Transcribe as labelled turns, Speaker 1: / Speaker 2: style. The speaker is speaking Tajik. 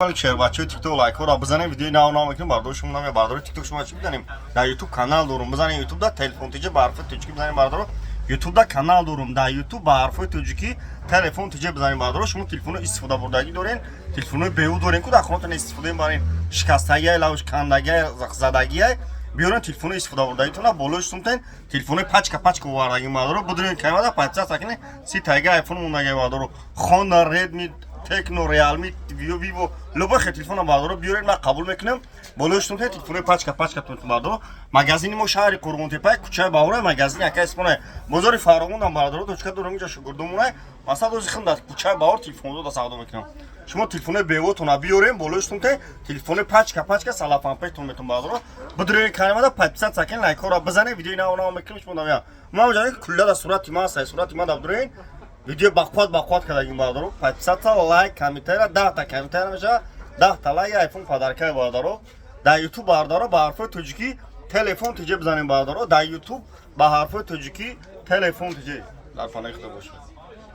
Speaker 1: Шербачаҳои Тикток, лайкҳоро бизанем, видеои нав нав мекунем. Бардори шумо наме, бардори Тикток, шумо чӣ бидонем? Дар Ютуб канал дорум, бизанем Ютуб да «Телефон тиҷа» ба ҳарфи тоҷикӣ бизанем, бардоро. Ютуб да канал дорум, дар Ютуб ба ҳарфҳои тоҷикӣ «Телефон тиҷа» бизанем, бардоро. Шумо телефоно истифодабурдагӣ дорен, телефонои беу дорен, ку дар хонатон истифода мебарен, шикастагиай, лавш кандагиай, задагиай, биёрен телефоно истифодабурдагитона, болои сумтен телефонои пачка пачка овардагӣ, бардоро. Бидурен каймада, подписаться кунед. 30 тайга айфон мондагӣ, бардоро. Хонда, Редми, Техно, Реалми, Виво, любой хе телефона, бардоро, биёред, ман қабул мекунам. Болои сумтен телефонои пачка пачка тун, бардоро. Магазини мо шаҳри Қурғонтепа, кӯчаи Баҳора, магазини ака Исмонай. Бозори Фаровондам, бардоро, точка дорам, инҷа шогирдомонай. Масалан, дози хим дар кӯчаи Баҳор телефонҳо да савдо мекунам. Шумо телефонои бевотона биёрем, болои сумте телефонои пачка пачка салафанпетон метон, бардоро. Бидурен канамада, подписаться кунед, лайкҳоро бизанед, видеои нав нав мекунем. Шумо дамя ман ҷа кулла да сурати ман ҳаст, сурати ман да бидурен, видео бақувват бақувват кардагим, бардоро. Подписаться, лайк, комментария, 10-та комментария мешава, 10-та лайк, айфон подарка, бардоро. Дар Ютуб, бардоро, ба ҳарфҳои тоҷикӣ «Телефон тиҷа» бизанем, бардоро. Дар Ютуб ба ҳарфҳои тоҷикӣ «Телефон тиҷа». Дар панаи худо бошад.